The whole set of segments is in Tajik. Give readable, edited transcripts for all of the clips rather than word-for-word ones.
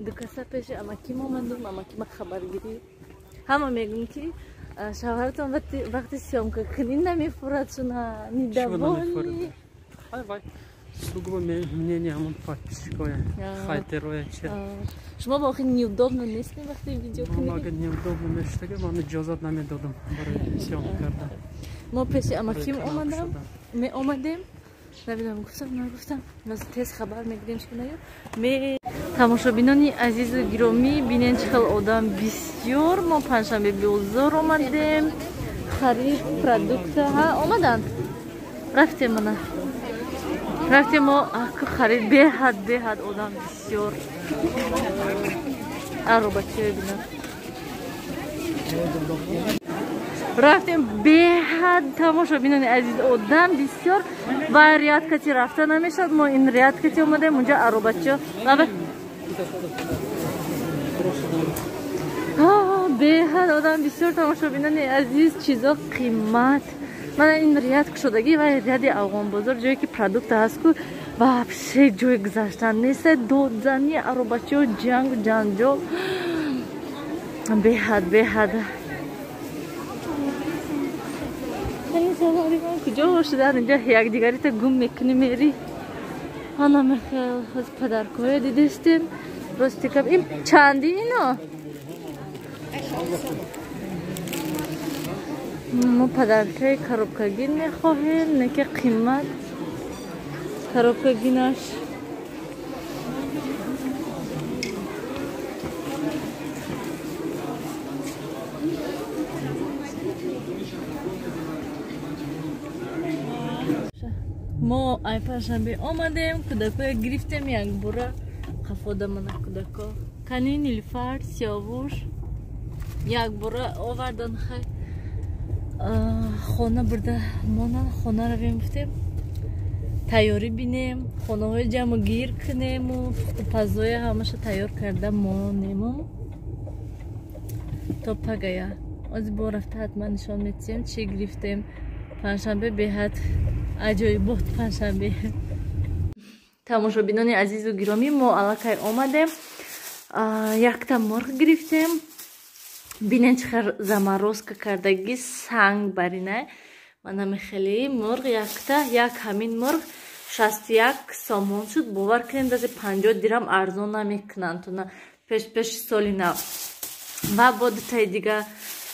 Дукаса пеши амаким омадум, амакима хабаргирӣ. Ҳама мегӯм, ки шавҳаратон вақти съёмка кунӣ намефурад, шуна недовольный. Сугубо мнение ҳамон подписчикоя, хайтероя че. Шумо ба охир неудобно нест вақти видео кунӣ? Агар неудобно мешудага, ман иҷозат намедодам барои съёмка кардан. Мо пеши амаким омадам, меомадем. Намедонам, гуфтам, нагуфтам. Тез хабар мегирем шунаё. Ме тамошобинони азизу гиромӣ, бинен чӣ хел одам бисёр. Мо панҷшанбе бозор омадем. Харид продукта ҳа омаданд. Рафтем мана. Рафтем мо харид, беҳад беҳад одам бисёр. Аробачиё бинам. Рафтем беҳад тамошобинони азиз, одам бисёр ва ряд кати рафта намешавад. Мо ин ряд кати омадем, унҷа аробачиё. Беҳад одам бисёр, тамошобинони азиз, чизо қимат. Мана ин ряд кушодагӣ ва ряди Афғонбозор, ҷое ки продукта ҳаст ку, вообще ҷои гузаштан нест. Додзани аробачиё, ҷанг ҷанҷол, беҳад беҳад. Куҷо шудан инҷа якдигарита гум мекунӣ мери. Ана мехел аз падаркҳоя дидестем. Рости кап ин чанди ино? Мо падаркаи коробкагин мехоҳем, не ки қимат коробкагинаш. Мо ай панҷшанбе омадем, кӯдакоя гирифтем якбора қафода мана кӯдако. Кани Нилфар, Сиёвуш якбора овардан, хай хона бурда монан, хона равем гуфтем, тайёрӣ бинем, хонаҳои ҷамъу гир кунему пухтупазоя ҳамаша тайёр карда монему то пагая. Ози бо рафта ҳатман нишон метиҳем чӣ гирифтем. Панҷшанбе беҳад аҷоибот панҷшанбе. Тамошобинони азизу гиромӣ, мо аллакай омадем, якта мурғ гирифтем. Бинен чӣ хел заморозка кардаги санг барина. Манами хеле мурғ якта, як ҳамин мурғ 61 сомон шуд. Бовар кунем, даже 50 дирам арзон намекунанд туна пеш соли нав. Ва бо дутаи дига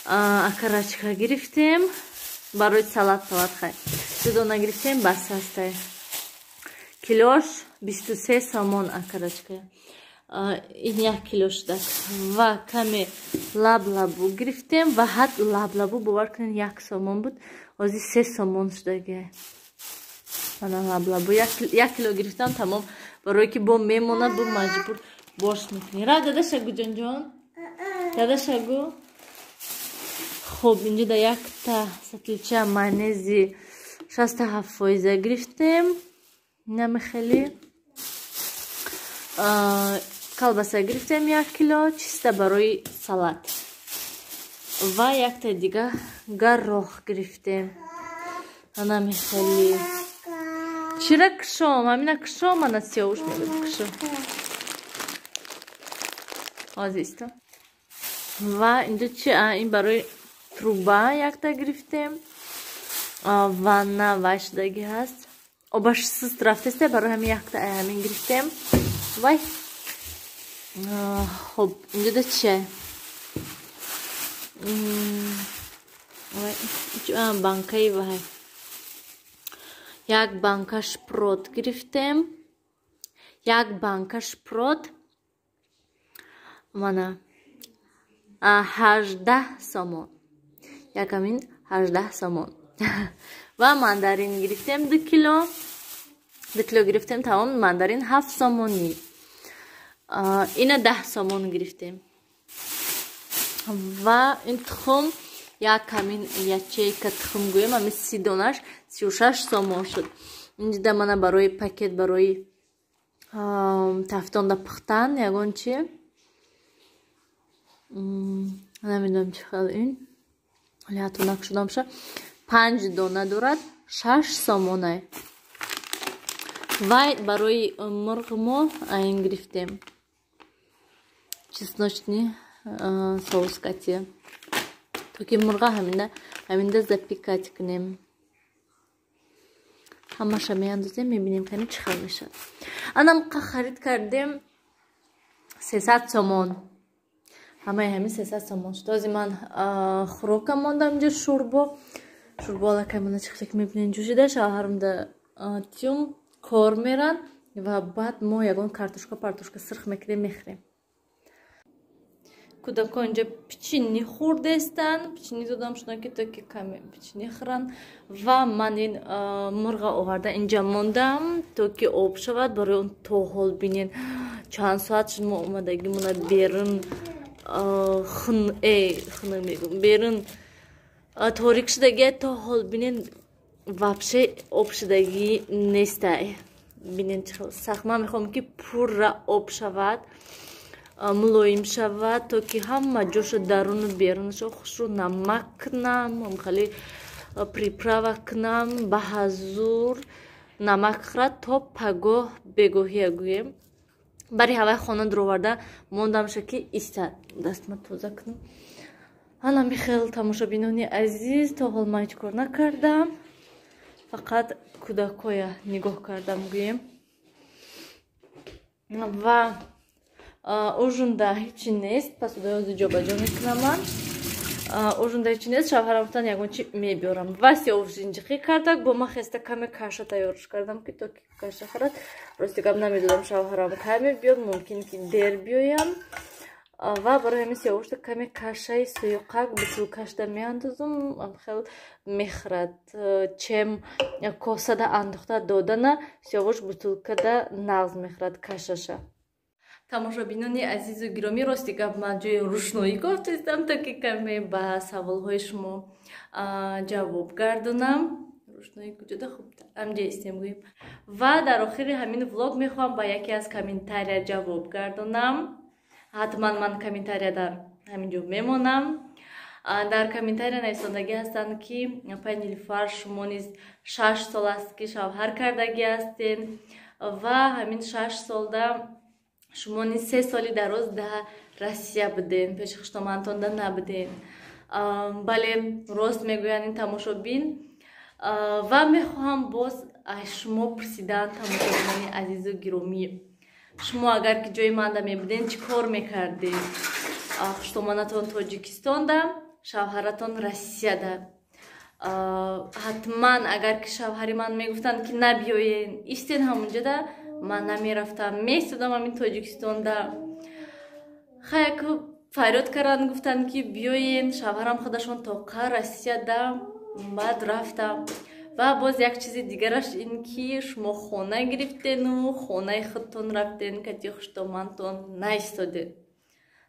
акарачка гирифтем барои салат хай. Ду дона гирифтем, бас ҳастай. Килош 23 сомон акарачка. Ин як кило шудак. Ва каме лаблабу гирифтем ва ҳад лаблабу бовар кунед 1 сомон буд, ози 3 сомон шудаги. Мана лаблабу як кило гирифтам, тамом, барое ки бо мемонад, бо маҷбур бош мекунӣ. Ра дадашагу ҷонҷон, дадашагу. Хуб, инҷо да якта сатлича майонези 67% гирифтем. Инаме хеле колбаса гирифтем 1 кило, чиста барои салат. Ва якта дига гарроҳ гирифтем. Анаме хеле. Чира кшом, ҳамина кшом, ана сиёвуш мегӯяд кшом. Ҳозир. Ва инҷо чи? Ин барои труба якта гирифтем. Ванна вай шудагӣ ҳаст. Обаш суст рафтеста, барои ҳамин якта ҳамин гирифтем. Вай. Хуб, инҷо да чия? Банкаи вай. Як банка шпрот гирифтем. Як банка шпрот. Мана 18 сомон. Якамин 18 сомон. Ва мандарин гирифтем 2 кило. 2 кило гирифтем, тамом. Мандарин 7 сомонӣ. Ина 10 сомон гирифтем. Ва ин тухм, як ҳамин ячейка тухм гӯем, ҳамин 30 донаш 36 сомон шуд. Инҷо мана барои пакет, барои тафтонда пухтан ягон чи. Намедонам чӣ хел ин. Ҳоле ҳатто накушудам ша. 5 дона дорад, 6 сомонай. Вай барои мурғ мо айн гирифтем. Чесночный соус кати, то ки мурға ҳаминда запекать кунем. Ҳамаша меандозем, мебинем, кани чӣ хел мешавад. Анамқа харид кардем, 300 сомон. Ҳамаи ҳамин 300 сомон шуд. Ози ман хӯрока мондам инҷо, шӯрбо. Шӯрбо аллакай мана чихеле ки мебинем, ҷӯшида. Шавҳарумда тюм кор меран ва баъд мо ягон картошка партошка сирх мекунем, мехӯрем. Кӯдакон инҷо печенье хӯрдестанд. Печенье додам шуна, ки то ки каме печенье хӯранд. Ва ман ин мурға оварда инҷа мондам, то ки об шавад. Барои он то ҳол бинен, чанд соат шуд мо омадагимона. Берун хун мегум, берун торик шудагия. То ҳол бинен, вообще об шудагӣ нестай. Бинен, чӣ сахт. Ман мехоҳам, ки пурра об шавад, мулоим шавад, то ки ҳама ҷоша, даруну берунашо хушрӯ намак кунам, хеле приправа кунам, ба ҳазур намак хӯрад то пагоҳ бегоҳия гӯем. Бари ҳаваи хона дуроварда мондамша, ки истад. Дастма тоза кунам. Ана михел, тамошобинони азиз, то ҳол ман ҳеҷ кор накардам, фақат кӯдакоя нигоҳ кардам гӯем. Ва ужин да ҳечи нест, посудаёзи ҷобаҷо мекунам ман. Ужин да ҳечи нест, шавҳарам гуфтан, ягон чи мебиёрам. Ва сиёвшинҷиқӣ кардак бо ман хеста каме каша тайёрш кардам, ки то ки каша хӯрад. Рости гап, намедонам, шавҳарам кай мебиёд, мумкин ки дер биёям. Ва барои ҳамин сиёвушта каме кашаи суюқак бутылкашда меандозум, хел мехӯрад, чем косада андохта додана. Сиёвуш бутылкада нағз мехӯрад кашаша. Тамошобинони азизу гиромӣ, рости гап, ман ҷои рӯшноӣ гуфтистам, то ки каме ба саволҳои шумо ҷавоб гардонам. Рӯшноӣ куҷода? Хуб, амҷа истем гӯем. Ва дар охири ҳамин влог мехоҳам ба яке аз комментария ҷавоб гардонам. Ҳатман ман комментария дар ҳамин ҷо мемонам. Дар комментария нависондагӣ ҳастанд, ки апай Нилуфар, шумо низ 6 сол аст, ки шавҳар кардагӣ ҳастен ва ҳамин 6 солда шумо низ 3 соли дароз дар Россия буден, пеши хуштомантонда набуден. Бале, рост мегӯянд ин тамошобин. Ва мехоҳам боз аз шумо пурсидан, тамошобинони азизу гиромӣ: шумо агар ки ҷои манда мебуден, чӣ кор мекардед? Хуштоманатон Тоҷикистонда, шавҳаратон Россияда. Ҳатман агар ки шавҳари ман мегуфтанд, ки набиёен, истен ҳамунҷода, ман намерафтам, меистодам ҳамин Тоҷикистонда. Хаяку фарёд карданд, гуфтанд, ки биёен. Шавҳарам худашон тоқа Россияда, баъд рафтам. Ва боз як чизи дигараш ин ки шумо хона гирифтену хонаи худтон рафтен, кати хуштомантон наистодед.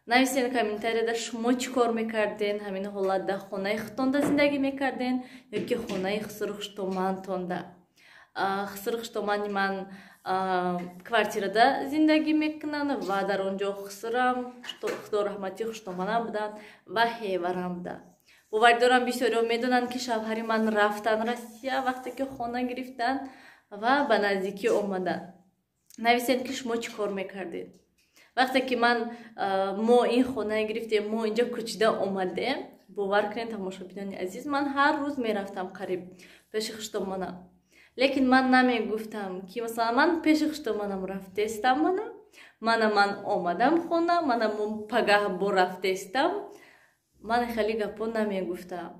Нависен комментарияда, шумо чӣ кор мекарден ҳамин ҳолатда? Хонаи худтонда зиндагӣ мекарден ё ки хонаи хусуру хуштомантонда? Хусуру хуштомани ман квартирада зиндагӣ мекунанд ва дар он ҷо хусурам, худо раҳматӣ, хуштоманам буданд ва ҳеварам буданд. Боварӣ дорам, бисёриҳо медонанд, ки шавҳари ман рафтан Россия, вақте ки хона гирифтанд ва ба наздикӣ омаданд. Нависед, ки шумо чӣ кор мекардед, вақте ки ман мо ин хона гирифтем, мо инҷо кӯчида омадем. Бовар кунед, тамошобинони азиз, ман ҳар рӯз мерафтам қариб пеши хуштомонам, лекин ман намегуфтам, ки масалан ман пеши хуштомонам рафтестам, мана ман омадам хона, мана пагаҳ бо рафтестам. Ман хеле гапҳо намегуфтам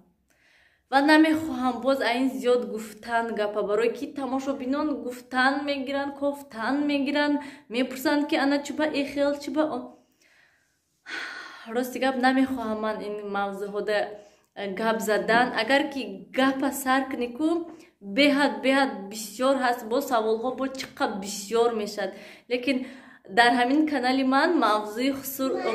ва намехоҳам боз аин зиёд гуфтан гапа, барое ки тамошобинон гуфтан мегиранд, кофтан мегиранд, мепурсанд, ки ана чуба ихел, чуба он. Рости гап, намехоҳам ман ин мавзӯъҳода гап задан. Агар ки гапа сар кунӣ ку, беҳад беҳад бисёр ҳаст, бо саволҳо бо чӣ қадр бисёр мешавад. Лекин дар ҳамин канали ман мавзӯи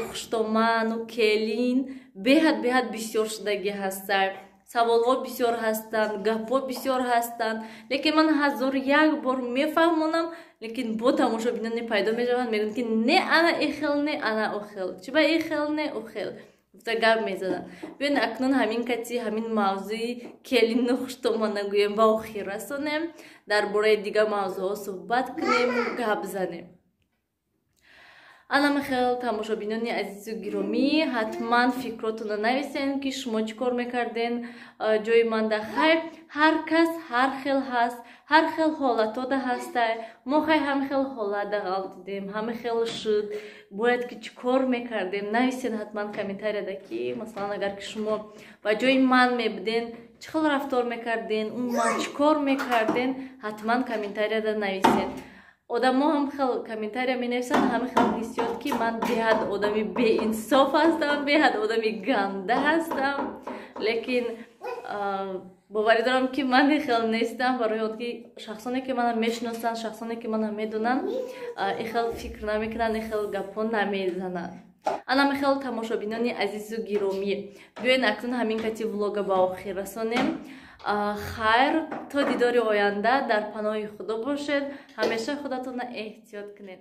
хуштоману келин беҳад беҳад бисёр шудагӣ ҳастанд, саволҳо бисёр ҳастанд, гапҳо бисёр ҳастанд. Лекин ман ҳазору як бор мефаҳмонам, лекин бо тамошобиноне пайдо мешаванд, мегӯянд, ки не, ана ихел, не, ана охел, чиба ихел, не охел гуфта гап мезананд. Биён, акнун ҳамин кати ҳамин мавзӯи келину хуштомона гӯем ба охир расонем, дар бораи дигар мавзӯъҳо суҳбат кунем, гап занем. Ана хел, тамошобинони азизу гиромӣ, ҳатман фикротонро нависен, ки шумо чӣ кор мекарден ҷои манда. Хайр, ҳар кас ҳар хел ҳаст, ҳар хел ҳолатода ҳастай. Мо хай ҳами хел ҳолат ғалтидем, ҳами хел шуд. Бояд ки чӣ кор мекардем, нависен ҳатман комментарияда, ки масалан, агар ки шумо ба ҷои ман мебуден, чӣ хел рафтор мекарден, умуман чӣ кор мекарден, ҳатман комментарияда нависен. Одамо ҳам хел комментария менависанд, ҳама хел ҳиссиёт, ки ман беҳад одами беинсоф ҳастам, беҳад одами ганда ҳастам. Лекин боварӣ дорам, ки ман хел нестам, барои он ки шахсоне, ки мана мешиносанд, шахсоне, ки мана медонанд, ин хел фикр намекунанд, ин хел гапҳо намезананд. Ана хел, тамошобинони азизу гиромӣ, биёед, акнун ҳамин кати влога ба охир расонем. Хайр, то дидори оянда дар паноҳи Худо бошед, ҳамеша худатонро эҳтиёт кунед.